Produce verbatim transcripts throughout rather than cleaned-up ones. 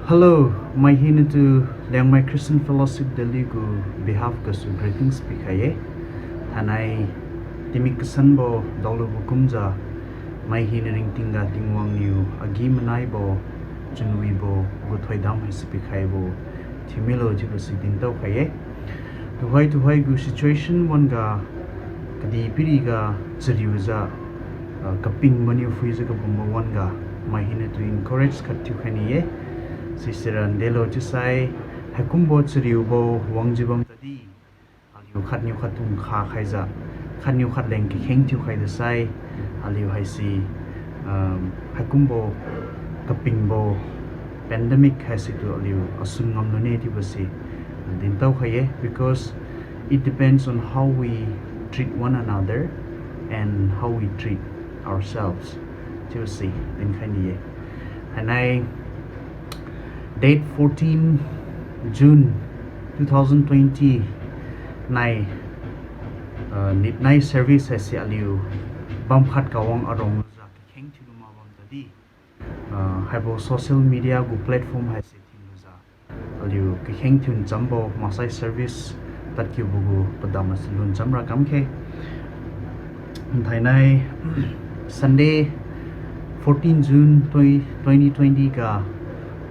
Hello, mai hinatu Liangmai Christian Fellowship Delhi gu behalf gasu greetings pikhai-e. Thainai timik kasanbo daolubo kumjiu, mai hina ringtingga Tingwang niu agi-manaibo, chunwibo gu thoidam haise pikhaibo thiumilo chiubo si dintao khai-e. Tuhoi tuhoi gu situation wan-ga, kadihpiriga chariujiu, ah, kaping maniu phuijiu kabambo wan-ga, mai hinatu encourage khat thiukhai ni-e. Sisira ndelo chiusai, haikumbo chariubo wangjiu bam tadi, aliu khatniu khattu nkha khaijiu, khatniu khatleng kakheng thiukhai dasai, aliu haise, um, haikumbo kapingbo pandemic haisitu aliu asun ngamlune chiubo si, ah, dintao khai-e, because it depends on how we treat one another and how we treat ourselves. Chiubo si dinkhai ni-e. Thainai date fourteen June two thousand twenty nai, uh, nitnai service haise aliu bamkhat kawang arong lujiu kakheng thiulu ma bam tadi, ah, haibo social media gu platform haise thinlujiu, aliu kakheng thiu nchambo maksai service tadkiubo gu padam asi luncham ra kamkhe. Thainai Sunday, fourteen June twenty twenty ga,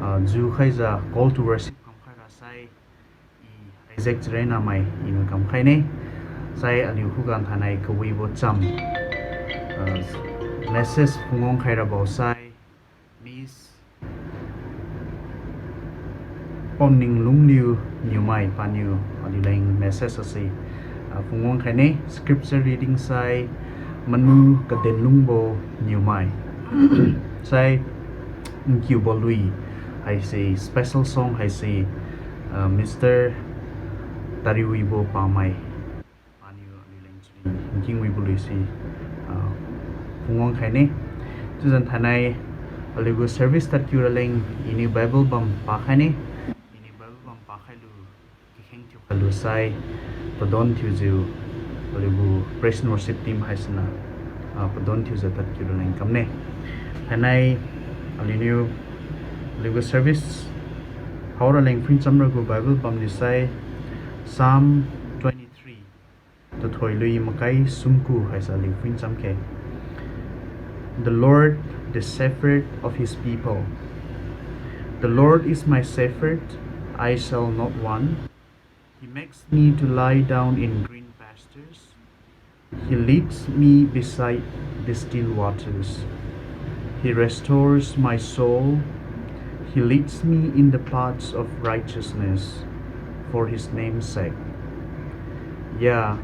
ah, jukhaijiu call to worship kamkhai ra sai, i Isaac Charena mai iniu kamkhai ne. Sai aliu khuga thainai kawibo cham, ah, message phungwang khai rabo sai, Miss Paoning Lungliu niumai paniu aliuleng message asi, ah, phungwang khai ne. Scripture reading sai Manu Kadenlungbo niumai. Sai nkiubo lui haise special song haise, ah, Mister Tariwibo Pamai paniu aliuleng chari nkingwibo lui si, ah, phungwang khai ne. Chiujiu thainai aliu gu service tadkiu raleng iniu Bible bam pakhai ne. Iniu Bible bam pakhailu, kakheng thiukhailu sai, padon thiujiu, aliu gu praise and worship team haisiniu, ah, padon thiujiu tadkiu raleng kamne. Thainai aliuniu, aliu gu service hao raleng phuincham ra gu Bible bamniu sai Psalm twenty-three, tuthoi lui makai sumku haise aliu phuincham khe. The Lord, the shepherd of his people. The Lord is my shepherd, I shall not want. He makes me to lie down in green pastures. He leads me beside the still waters. He restores my soul. He leads me in the paths of righteousness for his name's sake. Yeah,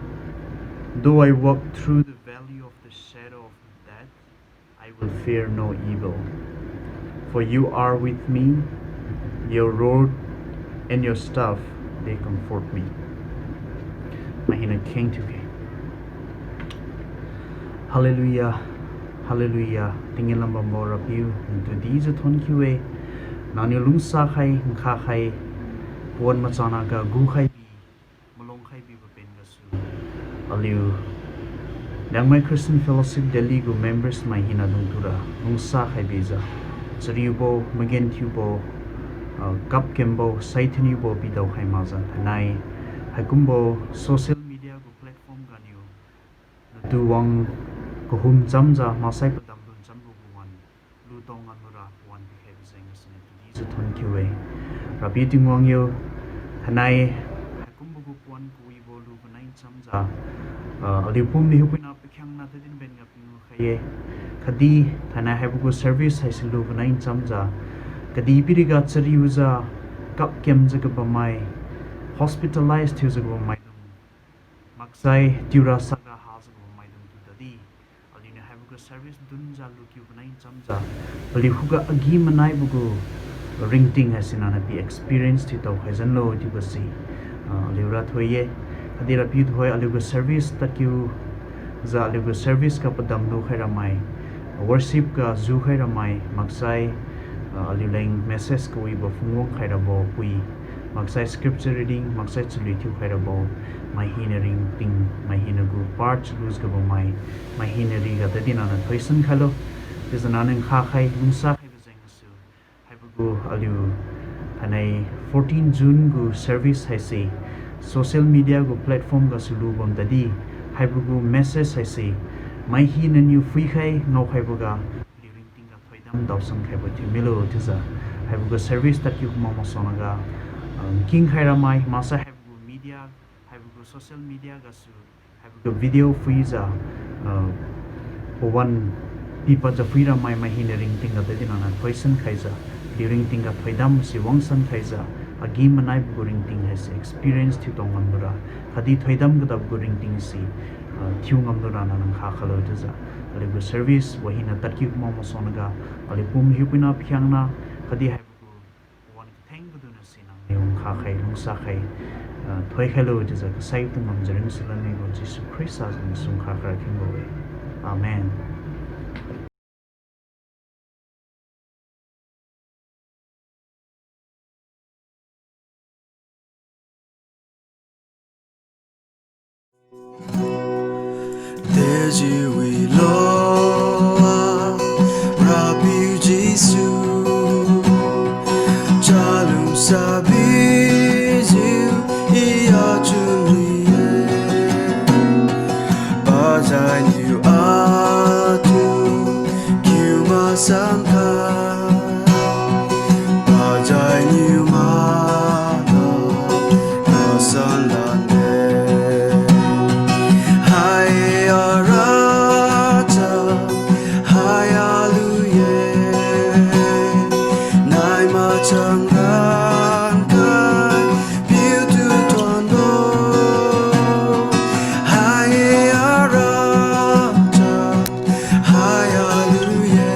though I walk through the valley of the shadow of death, I will fear no evil, for you are with me, your rod and your staff, they comfort me. Mai hina kheng thiukhe. Hallelujah, hallelujah. Tinggen lambambo Rapiu, nangtu dijiu thonkiu-e. Nangniu lungsa khai, nkha khai, pawan machang naga gu khai bi, malong khai bibo pen gasu, aliu Liangmai Christian Fellowship Delhi gu members mai hina lungtura lungsa khai bijiu, chariubo, magenthiubo, ah, kapkembo, saithaniubo pidao khai makjiu thainai, haikumbo social media gu platform ganiu natu wang kahum chamjiu maksai padam lun chambo gu wan, lutao ngamlura pawan pikhaibo jeng gasuniu tu dijiu thonkiu-e. Rapiu Tingwang yo, thainai haikumbo gu pawan kawibo lu kanai chamjiu, ah, aliu pumni hiupuina pakhiangna tadin benga pingu khai-e. Khatdi thainai haibo gu service haise lu kanai chamjiu, kadihpiriga chariujiu, kapkemjiu kabammai, hospitalize thiujiu kabammaitu maksai tiura saga hajiu kabammaitu tu tadi, aliuniu haibo gu service dunjiu lukiu kanai chamjiu, paliu khuga agi-manaibo gu ringting haise nangniu pi experience thiutao khai janlo chiubo si, ah, aliura thoi-e. Khatdi Rapiu tuhoi aliu gu service tadkiujiu aliu gu service ga padam lukhai ramai, worship ga jukhai ramai maksai, ah, aliuleng message kawibo phungwang khai rabo pui, maksai scripture reading, maksai chalui thiukhai rabo, mai hina ringting, mai hina gu part chalu kabammai, mai hina riga tadin nangniu thoisan khailo. Chiujiu nangniu nkha khai lungsa khaibo jeng gasu, haibo gu aliu Anai fourteen June gu service haise social media gu platform gasu lu bam tadi, haibo gu message haise mai hinaniu phuikhai ngaokhaiboga, paliu ringtingga thoidam daosan khaibo thiumilo chiujiu, haibo gu service tadkiu mak masuangnaga, ah, nkingkhai ramai maksai haibo gu media, haibo gu social media gasu haibo gu video phuijiu, ah, pawan pipadjiu phui ramai mai hina ringtingga tadinaniu thoisan khaijiu, paliu ringtingga thoidam si wangsan khaijiu, agi-manaibo gu ringting haise experience thiutang ngamlura, khatdi thoidam kadabo gu ringting si, ah, thiu ngamlura nang nkha khailo chiujiu, aliu gu service wahina tadkiu mak masuangnaga, aliu pum hiupuina pakhiangna, khatdi haibo gu pawan katheng kaduna si nangniu nkha khai lungsa khai, ah, thoikhailo chiujiu kasaitu ngamjiu ringsulan mibo Jesu Khrista zan sungkha khaira khengbo-e. Amen. Dejiu wiloa, Rapiu Jesu, chalungsa bijiu I achun wi-e, pazainiu atu kiu masan kha, pazainiu mada masan lande. Hai ara cha, hai alu-e, nai machang rankhai piutu tuanbo. Hai ara cha, hai alu-e.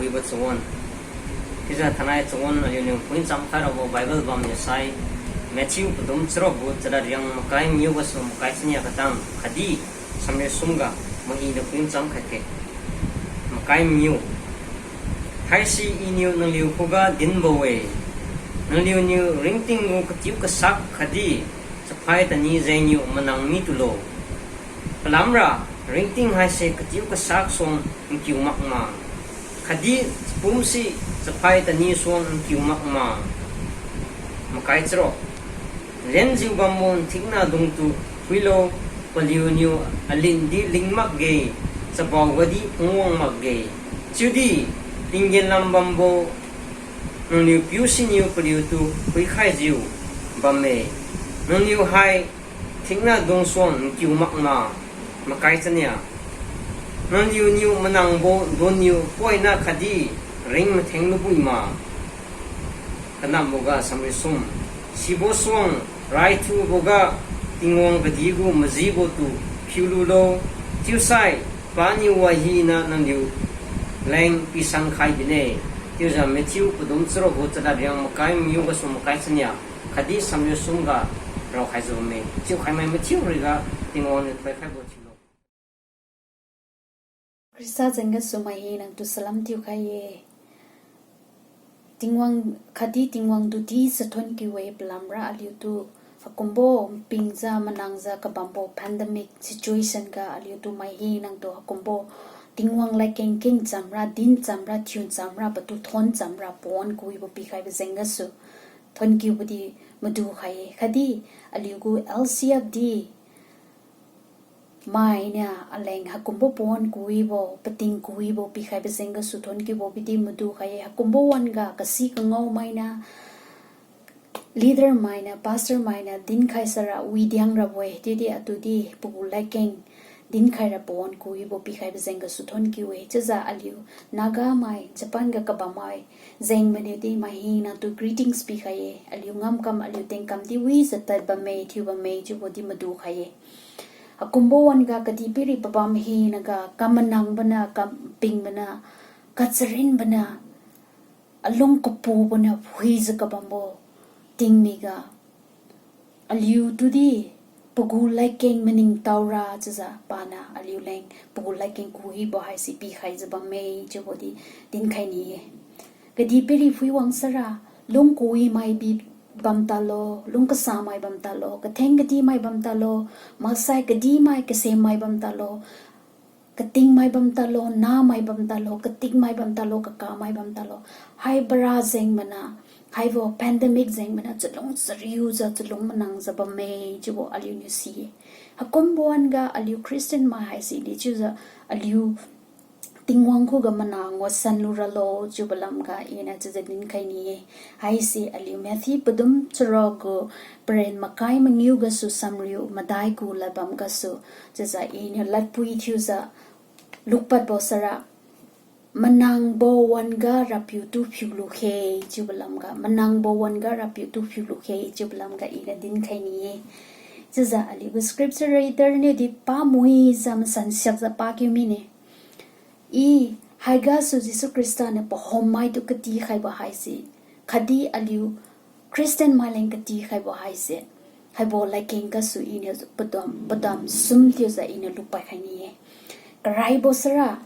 Chiubo chawan. Chiujiu thainai chawan aliuniu phuicham khai rabo Bible bam niu sai, Matthew padum charuk gu chadad riang makai mangiu gasu makai chania katang khatdi samriu sumga mahiniu phuicham khaikhe. Makai mangiu. Haise Iniu nangliu khuga dinbo-e, nangliuniu ringting gu katiu kasak khatdi chaphai tani jengniu manang mitulo. Palamra, ringting haise katiu kasak suang nkiu makma, khatdi chapumse chaphai tani suang nkiu makma. Makai charuk. Lenjiu bambo nthikna dungtu phuilo, paliuniu alindi ling makge, chabao gadi phungwang makge. Chiudi, tinggen lam bambo nangniu piu siniu paliutu phuikhaijiu bamme. Nangniu hai nthikna dung suang nkiu makma. Makai chania. Nangniuniu manangbo donniu poina khatdi ring matheng lubuima. Kanamboga samri sum. Sibo suang raithuboga Tingwang kadih gu majibotu phiululo, chiusai paniu wahina nangniu leng pisan khai bine. Chiujiu Matthew padum charuk gu chadad riang makai mangiu gasu makai chania khatdi samriu sumga raokhaijiu bamme. Chiukhaimai mathiu riga Tingwang niu thoikhaibo thiulo. Khrista jeng gasu mai hina nangtu salam thiukhai-e. Tingwang khatdi Tingwang tudi sa thonkiu-e palamra aliutu haikumbo npingjiu manangjiu kabambo pandemic situation ga aliutu mai hina nangtu haikumbo Tingwang ladkeng keng chamra, din chamra, thiu chamra, patu thon chamra, pawan kawibo pikhaibo jeng gasu thonkiubodi madu khai-e. Khatdi aliugu L C F D mainiu aleng haikumbo pawan kawibo, pating kawibo pikhaibo jeng gasu thonkiubodi madu khai-e. Haikumbo wan-ga kasi kangao mainiu, leader mainiu, pastor mainiu dinkhai sara widiang rabo-e, chiudi atudi pagu ladkeng dinkhai ra pawan kawibo pikhaibo jeng gasu thonkiu-e. Chiujiu aliu Naga mai, Japan ga kabammai jeng maniudi mai hina nangtu greetings pikhai-e. Aliu ngamkam, aliu tengkamdi wijiu tad bamme, thiu bamme chiubodi madu khai-e. Haikumbo wan-ga kadihpiri pabam hinaga kamanang bana, kaping bana, kacharin bana, alung kapu bana phuijiu kabambo tingmiga aliutudi pagu ladkeng maningtaora chiujiu paniu aliuleng pagu ladkeng kawibo haise pikhaijiu bamme chiubodi dinkhai ni-e. Kadihpiri phuiwang sara, lung kawimai bi bamtalo, lung kasamai bamtalo, katheng kadihmai bamtalo, maksai kadihmai kasemmai bamtalo, katingmai bamtalo, namai bamtalo, katikmai bamtalo, kakamai bamtalo, haibara jeng mana, haibo pandemic jeng mana chalung chariujiu chalung manangjiu bamme chiubo aliuniu si-e. Haikumbo wan-ga aliu Christian mai haise di chiujiu aliu Tingwang khuga mana ngaosan luralo chiubo lamga iniu chiujiu dinkhai ni-e. Haise aliu Matthew padum charuk gu paren makai mangiu gasu samriu madai gu ladbam gasu chiujiu iniu ladpui thiujiu lukpadbo sara, manangbo wan-ga Rapiu tu phiulu khe chiubo lamga, manangbo wan-ga Rapiu tu phiulu khe chiubo lamga iniu dinkhai ni-e. Chiujiu aliugu scripture reader niudi pamuijiu masan siakjiu pakiu mine. I, haigasu Jesu Khrista niu pahommai tu katikhaibo haise, khatdi aliu Christian maileng katikhaibo haise, haibo ladkeng gasu iniu padam, padam sum thiujiu iniu lupai khai ni-e. Karaibo sara,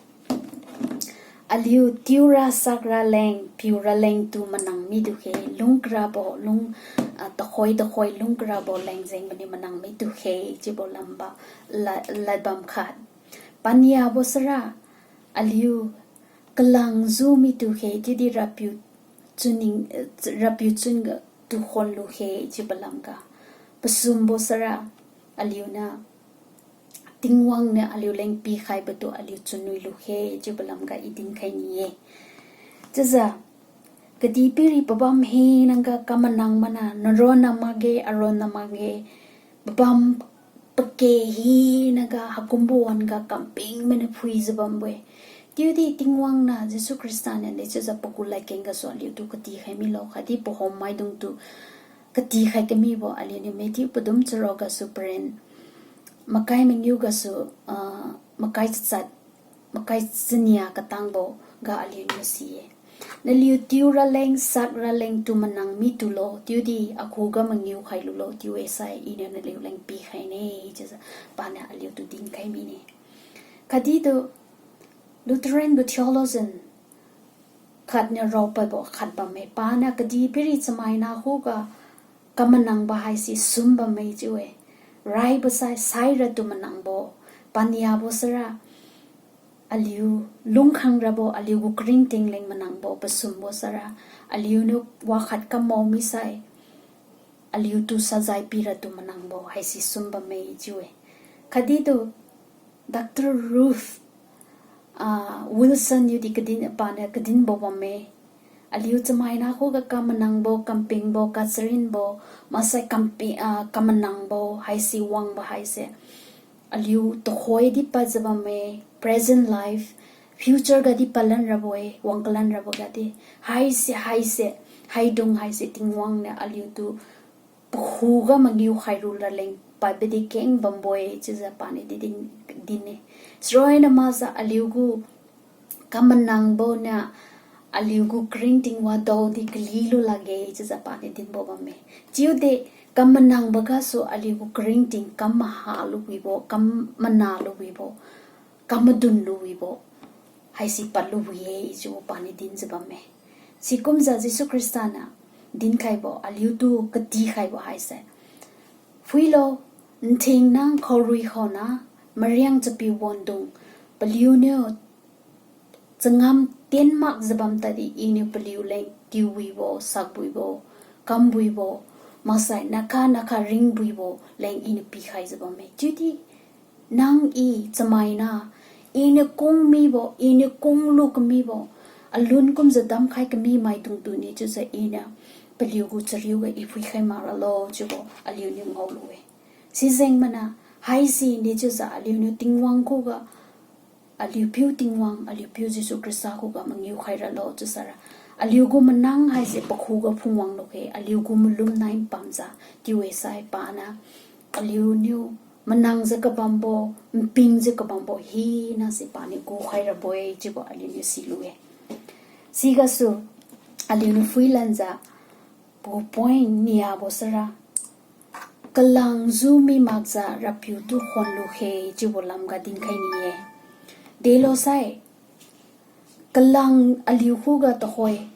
aliu tiura sakra leng, piura leng tu manang mitu khe, lungkarabo, lung, ah, takhoi takhoi lungkarabo leng jeng maniu manang mitu khe chiubo lamba, la-, ladbam khat. Paniabo sara, aliu kalangjiu mitu khe, chiudi Rapiu chunning, eh, Rapiu chunga tukhon lukhe chiubo lamga. Pasumbo sara, aliuniu Tingwang niu aliuleng pikhaibo tu aliu chunwi lukhe chiubo lamga i dinkhai ni-e. Chiujiu, kadihpiri pabam hinaga kamanang mana, naronna makge, aronna makge, pabam pake hinaga haikumbo wan-ga kamping mana phuijiu bambo-e. Chiudi Tingwang niu Jesu Khrista niu dechiujiu pagu ladkeng gasu aliutu katikhai milo khatdi pahom maidungtu katikhai kamibo aliuniu Matthew padum charuk gasu paren makai mangiu gasu, ah, makai chachat, makai chania katangbo ga aliuniu si-e. Naliu tiu raleng, sak raleng tu manang mi tulo, chiudi akhuga mangiu khai lulo, chiu-e sai iniu naliu leng pikhaine, chiujiu paniu aliutu dinkhai mine. Khatdi tu Lutheran gu theologian khatniu raopadbo khat bamme, paniu kadihpiri chamaina khuga kamanangbo haise sum bamme chiu-e. Raibo sai, saira tu manangbo, paniabo sara, aliu lungkhang rabo, aliugu karingting leng manangbo, pasumbo sara, aliuniu wakhat kamao misai, aliutu sajai pira tu manangbo haise sum bamme chiu-e. Khatdi tu Doctor Ruth, ah, Wilson niudi kadin, paniu kadinbo bamme. Aliu chamaina khuga kamanangbo, kampingbo, kacharinbo, maksai kampi-, ah, kamanangbo haise wangbo haise, aliu tuhoidi padjiu bamme, present life, future gadi palan rabo-e, wangkalan rabo gadi. Haise, haise, haidung haise Tingwang niu aliutu pakhuga mangiu khailu raleng padbidi keng bambo-e chiujiu paniu di din, din-e. Saroina makjiu aliugu kamanangbo niu aliugu karingting wadaodi kalilu lakge chiujiu paniu dinbo bamme. Chiudi kamanangbo gasu aliugu karingting kam maha luwibo, kam mana luwibo, kam madun luwibo haise padlu wi-e chiu paniu dinjiu bamme. Sikumjiu Jesu Khrista niu dinkhaibo, aliutu katikhaibo haise, phuilo, nthing nang khaorui khaona mariang chapiu wandung paliuniu changam tien makjiu bam tadi Iniu paliu leng tiuwibo, sakbuibo, kambuibo, maksai nakha nakha ringbuibo leng Iniu pikhaijiu bamme. Chiudi nang I chamaina, Iniu kung mibo, Iniu kunglu kamibo, alun kumjiu damkhai kami maidungtuni chiujiu Iniu paliugu chariuga I phuikhai mak ralo chiubo aliuniu ngaolu-e. Sijeng mana, haisi ni chiujiu aliuniu Tingwang khuga, aliu piu Tingwang, aliu piu Jesu Khrista khuga mangiu khai ralo chiusara, aliugu manang haise pakhuga phungwang lukhe, aliugu malum nai mpamjiu, chiu-e sai paniu aliuniu manangjiu kabambo, npingjiu kabambo hinase paniu gukhai rabo-e chiubo aliuniu silu-e. Sigasu aliuniu phuilanjiu, pagu point niabo sara, kalangjiu mi makjiu Rapiutu khonlukhe chiubo lamga dinkhai ni-e. Delosai, kalang aliu khuga tuhoi,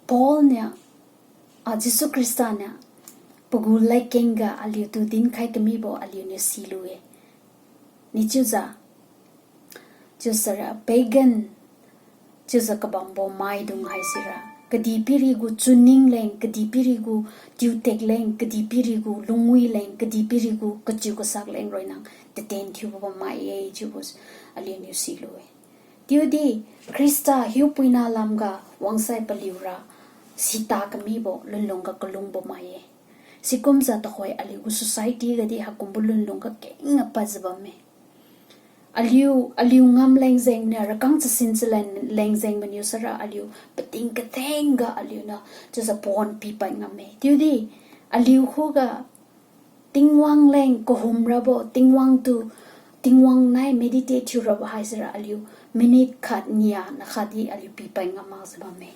Paul niu, ah, Jesu Khrista niu, pagu ladkengga aliutu dinkhai kamibo aliuniu silu-e. Nichiujiu, chiusara pagan, chiujiu kabambo maidung haisira, kadihpiri gu chunning leng, kadihpiri gu tiutek leng, kadihpiri gu lungwi leng, kadihpiri gu kachiu kasak leng roi nang taten thiubo mai-e chiubo aliuniu silu-e. Chiudi Khrista hiupuina lamga wangsai paliura sita kamibo lunlungga kalungbo mai-e. Sikumjiu tuhoi aliugu society gadi haikumbo lunlungga kengga padjiu bamme. Aliu, aliu ngam leng jengniu, rakang chasin chalan leng jeng maniu sara aliu pating kathengga aliuniu chiujiu pawan pipad ngamme. Chiudi aliu khuga Tingwang leng kahum rabo, Tingwang tu, Tingwang nai meditate thiurabo haisira aliu minute khat nia nakhatdi aliu pipad ngam makjiu bamme.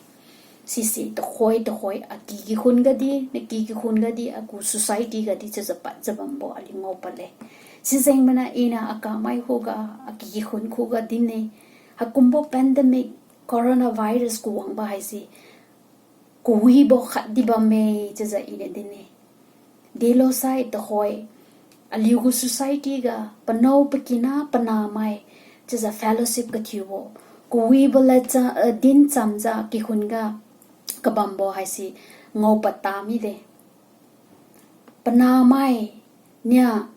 Sise tuhoi tuhoi, aki kikhun gadi, naki kikhun gadi, agu society gadi chiujiu padjiu bambo aliu ngao padle. Sijeng mana iniu akamai khuga, aki kikhun khuga dinne, haikumbo pandemic, coronavirus kuwangbo haise kawibo khatdi bamme chiujiu iniu dinne. Delosai tuhoi, aliugu society ga panao pakina panamai chiujiu fellowship kathiubo, kawibo ladcha, eh, dinchamjiu kikhun ga kabambo haise ngao pata mide. Panamai niu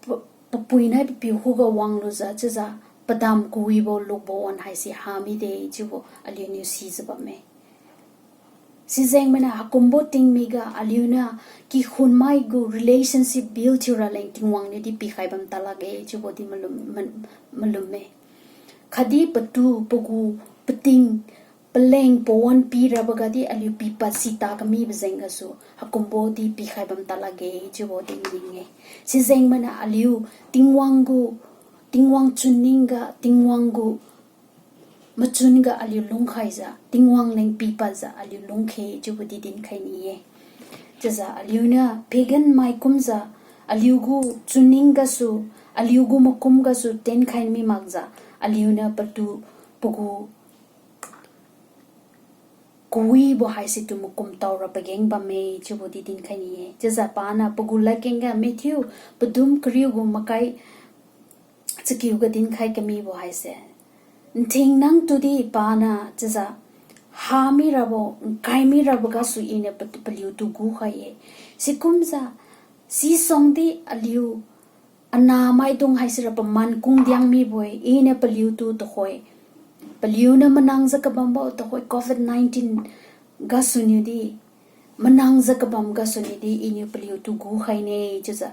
pa-, papui nai papiu khuga wanglujiu chiujiu padam kawibo lukbo wan haise ha mide chiubo aliuniu sijiu bamme. Sijeng mana haikumbo tingmik ga aliuniu kikhun mai gu relationship build thiura leng Tingwang niudi pikhai bam talakge chiubo di malum, ma-, malumme. Khatdi patu, pagu, pating, paleng, pawan pirabo gadi aliu pipad sita kamibo jeng gasu haikumbo di pikhai bam talakge chiubo di maning-e. Sijeng mana aliu Tingwang gu, Tingwang chunning ga, Tingwang gu machun ga aliu lungkhaijiu, Tingwang leng pipadjiu aliu lungkhe chiubo di dinkhai ni-e. Chiujiu aliuniu pagan mai kumjiu, aliugu chunning gasu, aliugu makum gasu tenkhai mi makjiu, aliuniu patu pagu kawibo haisitu makum taora pageng bamme chiubo di dinkhai ni-e. Chiujiu paniu pagu ladkeng ga Matthew padum kariu gu makai chakiu ga dinkhai kamibo haise, nthing nang tudi paniu chiujiu ha mirabo, nkai mirabo gasu Iniu pa-, paliutu gukhai-e. Sikumjiu, sisuang di aliu anahmaidung haisira paman kungdiang mibo-e, Iniu paliutu tuhoi, paliuniu manangjiu kabambo tuhoi covid nineteen gasuniu di, manangjiu kabam gasuniu di Iniu paliutu gukhaine chiujiu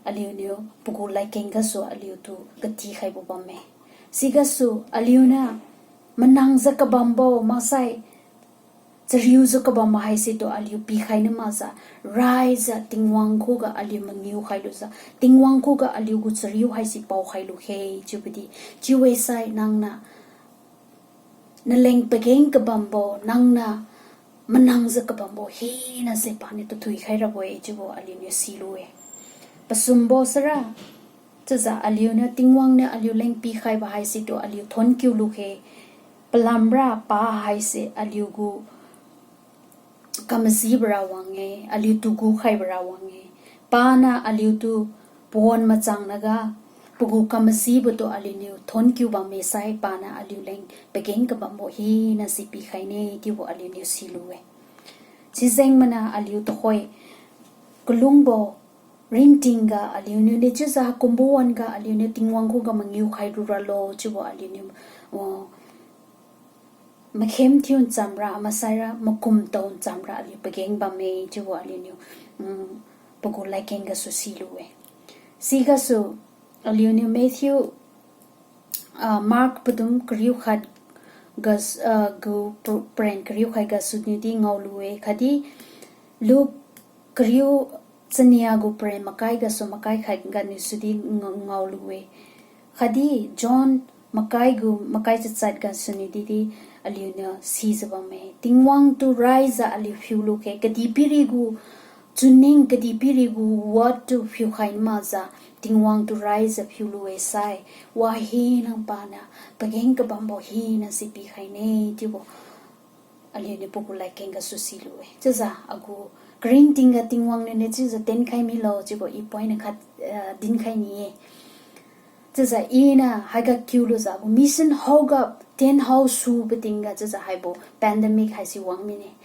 aliuniu pagu ladkeng gasu aliutu katikhaibo bamme. Sigasu aliuniu manangjiu kabambo maksai chariujiu kabambo haisitu aliu pikhai ni makjiu, raijiu Tingwang khuga aliu mangiu khailujiu, Tingwang khuga aliugu chariu haise paokhai lukhe chiubo di. Chiu-e sai nangniu naleng pageng kabambo, nangniu manangjiu kabambo hinase paniu tathui khai rabo-e chiubo aliuniu silu-e. Pasumbo sara, chiujiu aliuniu Tingwang niu aliu leng pikhaibo haisitu aliu thonkiu lukhe. Palamra pa haise aliugu kamajibo ra wang-e, aliutu gukhaibo ra wang-e. Paniu aliutu pawan machang naga, pagu kamajibotu aliuniu thonkiu bamme sai paniu aliu leng pageng kabambo hinase pikhaine chiubo aliuniu silu-e. Sijeng maniu aliu tuhoi kalungbo ringting ga aliuniu nichiujiu kumbo wan-ga aliuniu Tingwang khuga mangiu khailu ralo chiubo aliuniu, uh, makhem thiu nchamra, masaira makum tao nchamra aliu pageng bamme chiubo aliuniu, mm, pagu ladkeng gasu silu-e. Sigasu aliuniu Matthew, ah, Mark padum kariu khat gas-, ah, gu pr-, paren kariu khat gasuniu di ngaolu-e, khatdi Luke kariu chania gu paren makai gasu makai khat ganiu sudi nga-, ngaolu-e. Khatdi John makai gu makai chachat gasuniu di di aliuniu sijiu bamme. Tingwang tu raijiu aliu phiu lukhe, kadihpiri gu chunning, kadihpiri gu word tu phiukhai ni makjiu, Tingwang tu raijiu phiulu-e sai, wa hina paniu pageng kabambo hinase pikhaine chiubo aliuniu pagu ladkeng gasu silu-e. Chiujiu agu karingting ga Tingwang niu nichiujiu tenkhai milo chiubo i point khat, eh, dinkhai ni-e. Chiujiu iniu haiga kiulujiu agu mission haoga ten hao subo tingga chiujiu haibo pandemic haise wang mine.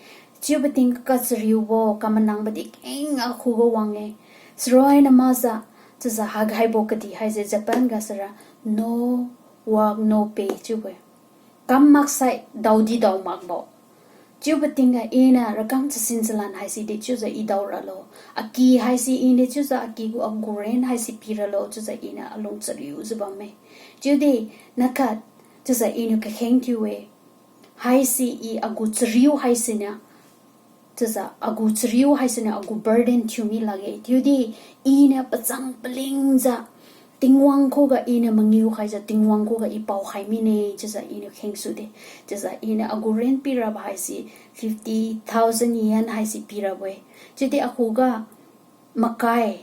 Chiubo ting kachariubo kamanangbo di keng akhuga wang-e. Charoi na makjiu, chiujiu haibo kadih haise Japan ga sara no work, no pay chiubo-e. Kam maksai daodi dao makbo. Chiubo tingga iniu rakang chasin chalan haise dechiujiu i dao ralo. Aki haise iniu chiujiu aki gu agu rent haise pi ralo chiujiu iniu alung chariujiu bamme. Chiudi nakhat chiujiu iniu kakheng thiu-e. Haise i agu chariu haisiniu chiujiu agu chariu haisiniu agu burden thiumi lakge. Chiudi iniu pachang palingjiu Tingwang khuga iniu mangiu khaijiu Tingwang khuga i paokhai mine chiujiu iniu khengsude. Chiujiu iniu agu rent pirabo haise fifty thousand yen haise pirabo-e. Chiudi akhuga makai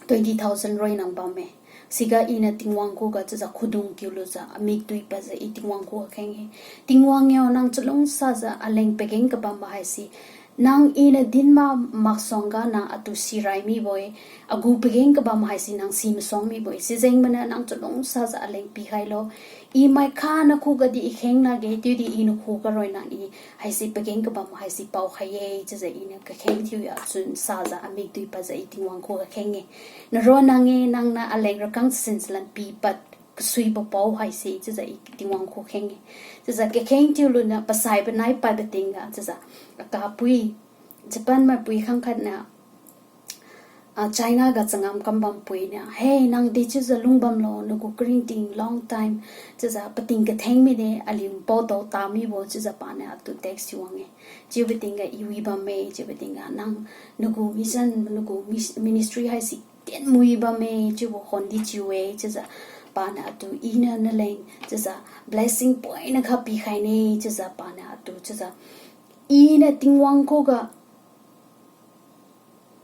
twenty thousand roi nang bamme. Siga iniu Tingwang khuga chiujiu khudung kiulujiu amik duipadjiu i Tingwang khuga kheng-e. Tingwang yo, nang chalungsajiu aleng pageng kabambo haise nang iniu din ma maksuangga nang atu sirai mibo-e. Agu pageng kabam haise nang si masuang mibo-e. Sijeng maniu nang chalungsajiu aleng pikhailo. I mai kha nakhuga di i kheng lakge, chiudi i nakhuga roi nang i haise pageng kabam haise paokhai-e chiujiu iniu kakheng thiujiu chunsajiu amik duipadjiu i Tingwang khuga kheng-e. Naron nang-e, nangniu aleng rakang chasin chalan pipad kasuibo pao haise chiujiu i Tingwang khu kheng-e. Chiujiu kakheng thiuluniu pasai panai padbo tingga chiujiu akapui, Japan maipui khangkhatniu, ah, China ga changam kambam puiniu, Hei, nang dechiujiu lungbamlo, nagu karingting long time chiujiu pating katheng mide, aliu npao dao tamibo, chiujiu paniu atu text thiu wang-e. Chiubo tingga i wi bamme, chiubo tingga nang, nagu mission, nagu mis-, ministry haise ten mui bamme chiubo khon di chiu-e chiujiu paniu atu iniu naleng chiujiu blessing poina kha pikhaine chiujiu paniu atu chiujiu iniu Tingwang khuga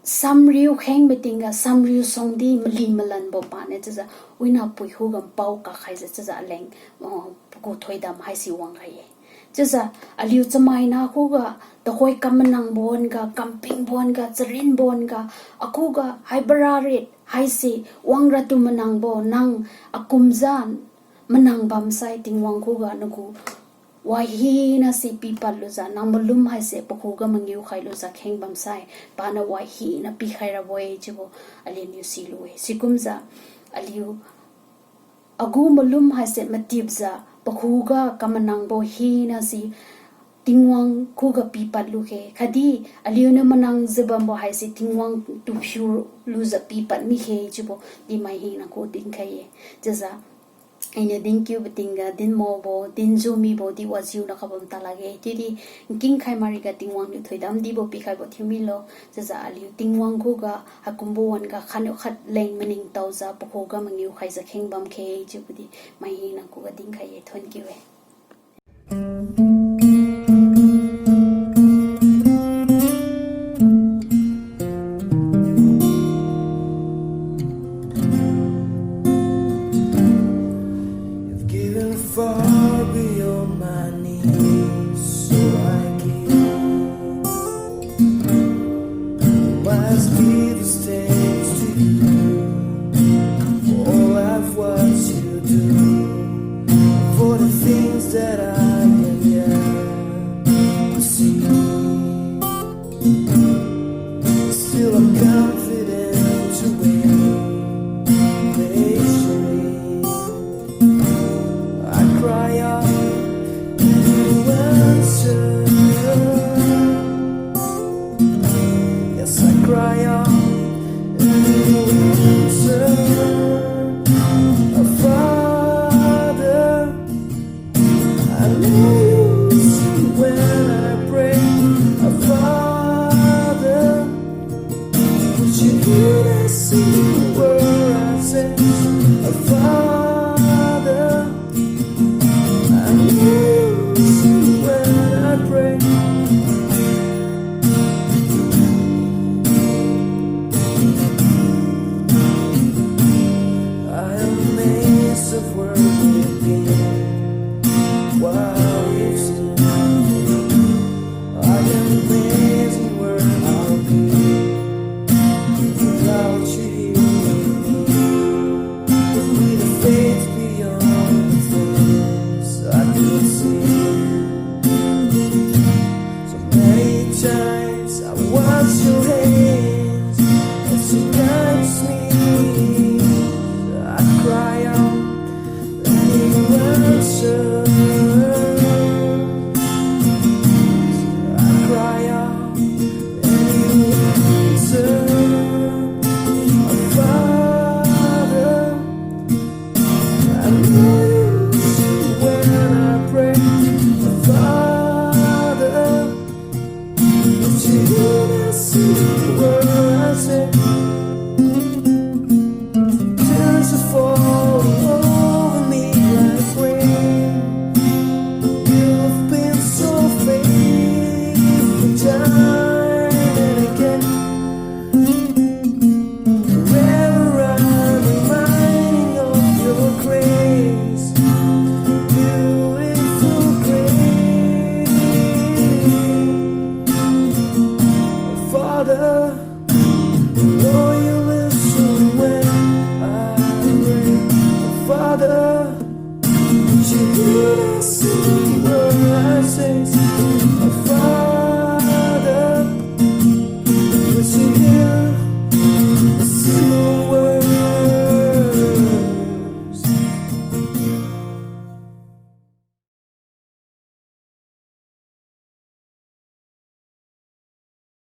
samriu kheng matingga samriu songdi mali malanbo paniu chiujiu wina pui khuga npao kakhaijiu chiujiu aleng, uh, pagu thoidam haise wangkhai-e. Chiujiu aliu chamaina khuga tuhoi kamanangbo wan-ga, kampingbo wan-ga, charinbo wan-ga, akhuga haibara rit haise wangra tu manangbo nang akumjiu manang bamsai Tingwang khuga nagu wai hina si pipad lujiu nang malum haise pakhuga mangiu khai lujiu kheng bamsai paniu wai hina pikhai rabo-e chiubo aliuniu silu-e. Sikumjiu aliu agu malum haise matipjiu pakhuga kamanangbo hina si Tingwang khuga pipad lukhe. Khatdi aliuniu manangjiu bambo haise Tingwang tu phiu lujiu pipad mikhe chiubo di mai hina khuga dinkhai-e. Chiujiu iniu dinkiubo tingga dinmaobo dinjiu mibo di wajiu na kabam talakge. Chiudi nkingkhai mariga Tingwang niu thoidam dibo pikhaibo thiu milo. Chiujiu aliu Tingwang khuga haikumbo wan-ga khatniu khat leng maningtaojiu pakhuga mangiu khaijiu kheng bamkhe chiubo di mai hina khuga dinkhai-e. Thonkiu-e. You've given far beyond my needs, so I give. Must give thanks to you for all of what you do, for the things that I am yet to see. Still, I'm confident to wait patiently. I cry out, you answer. Yes, I cry out, you answer. Oh, Father, I know you